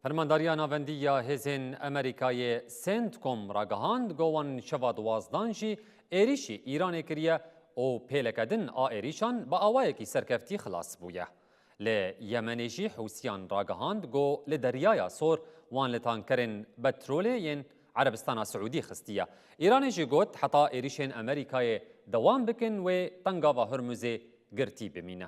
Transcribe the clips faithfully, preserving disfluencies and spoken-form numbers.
Fermandariya Navendî ya Hêzên Amerîkayê, CENTCOM, ragihand, ku wan şeva duwazdan jî êrîşî Îranê kiriye û pêleke din a êrîşan bi awayekî serkeftî xilas bûye. Li Yemenê jî Hûsiyan ragihand, ku li Deryaya Sor wan li tankerên petrolê yên Erebistana Siûdî xistiye. Îranê jî got, heta êrîşên Amerîkayê dewam bikin, wê Tengava Hurmuzê girtî bimîne.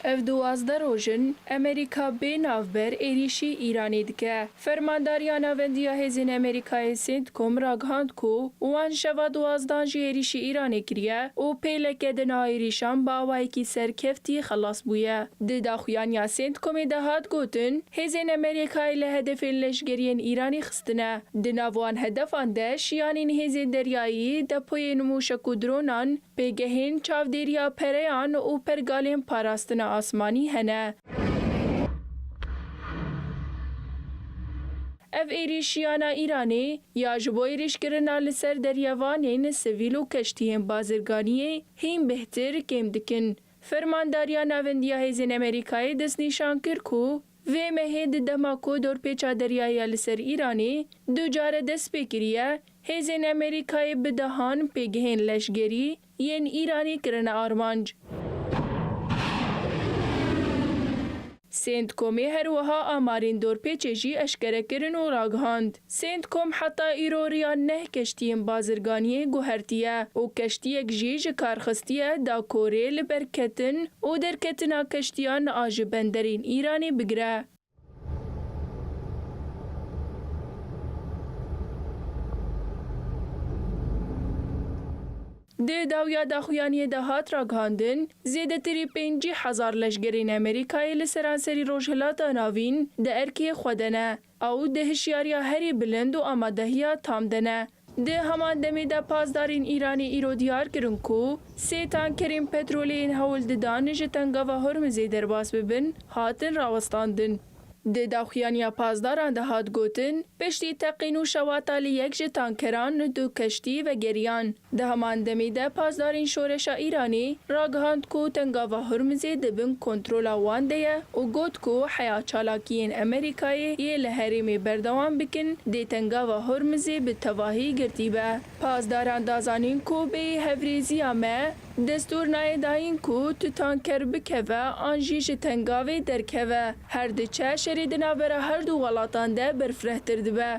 Ev duwazdeh roj in Amerîka bê navber êrîşî Îranê dike. Fermandariya Navendî ya Hêzên Amerîkayê, CENTCOM, ragihand ku wan şeva duwazdan jî êrîşî Îranê kiriye û pêleke din a êrîşan bi awayekî serkeftî xelas bûye. Di daxuyaniya CENTCOMê de hat gotin, hêzên Amerîkayê li hedefên leşgeriyên Îranê xistine. Di nav wan hedefan de şiyanên hêzên deryayî, depoyên mûşek û dronan, pêgehên çavdêriya pereyan û pergalên parastina asmanî hene. Ev êrîş şiyana Îranê ya ji bo êrîşkirina li ser deryevanên sivîl û keştiyên bazirganiyê hîn bêhtir kêm dikin. Fermandariya Navendî ya Hêzên Amerîkayê destnîşan kir ku vê mehê di dema ku dorpêça deryayî ya li ser Îranê du care dest pê kiriye, hêzên Amerîkayê bi dehan pêgehên leşgerî yên Îranê kirine armanc. CENTCOMê her wiha amarên dorpêçê jî eşkere kirin û ragihand, CENTCOM heta îro riya neh keştiyên bazirganiyê guhertiye û keştiyek jî ji kar xistiye da korê li ber ketin û derketina keştiyan a ji benderên Îranê bigire. Di dawiya daxuyaniyê de hat ragihandin, zêdetirî pêncî hezar leşgerên Amerîkayê li seranserî Rojhilata Navîn di erkê xwe de ne. Ew di hişyariya herî bilind û amadehiya tam de ne. Di heman demê de, pasdarên Îranê îro diyar kirin ku sê tankerên petrolê yên hewl didan ji Tengava Hormizê derbas bibin, hatin rawestandin. Di daxuyaniya pasdaran de hat gotin, piştî teqîn û şewata li yek ji tankeran du keştî vegeriyan. Di heman demê de, pasdarên Şoreşa Îranê ragihand ku Tengava Hormizê di bin kontrola wan de ye û got ku heya çalakiyên Amerîkayê yê li herêmê berdewam bikin, dê Tengava Hormizê bi tevahî girtî be. Pasdaran da zanîn ku bêyî hevrêziya me, destûr nayê dayîn ku tu tanker bikeve an jî ji tengavê derkeve. Her diçe şerê di navbera her du welatan de berfirehtir dibe.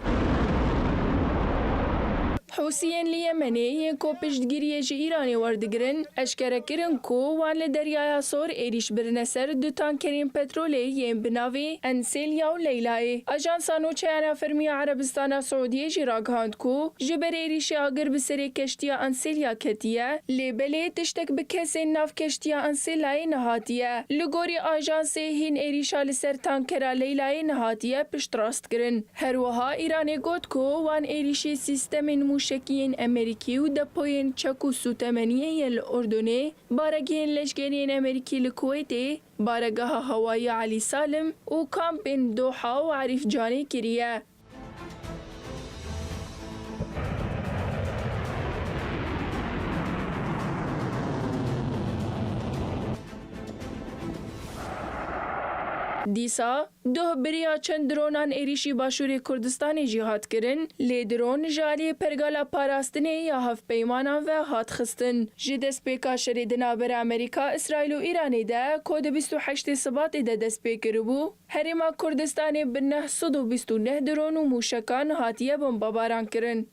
Hûsiyên li Yemenê yên ku piştgiriyê ji Îranê werdigirin, eşkere kirin ku wan li Deryaya Sor êrîş birine ser du tankerên petrolê yên bi navê Enselya û Leylayê. Ajansa Nûçeyana Fermî ya Erebistana Siûdiyê jî ragihand ku ji ber êrîşê agir bi serê keştiya Enselya ketiye, lê belê tiştek bi kesên nav keştiya Enselyayê nehatiye. Li gorî ajansê, hîn êrîşa li ser tankera Leylayê nehatiye piştrastkirin. Her wiha Îranê got ku wan êrîşê sîstemên mûşekî yên Amerîkî û depoyên çek û sûtemeniyê yên li Urdunê, baregehên leşkerî yên Amerîkî li Kuweytê, baregeha hewayî ya Elî Salim û kampên Doha û Erîf Canê kiriye. Dîsa, Duh bi riya çend dronan êrîşî Başûrê Kurdistanê jî hat kirin, lê dron ji aliyê pergala parastinê ya hevpeymanan ve hat xistin. Ji destpêka şerê di navbera Amerîka, Îsraîl û Îranê de ku di bîst û heştê Sibatê de dest pê kiribû, Herêma Kurdistanê bi neh sed û bîst û neh dron û mûşekan hatiye bombebaran kirin.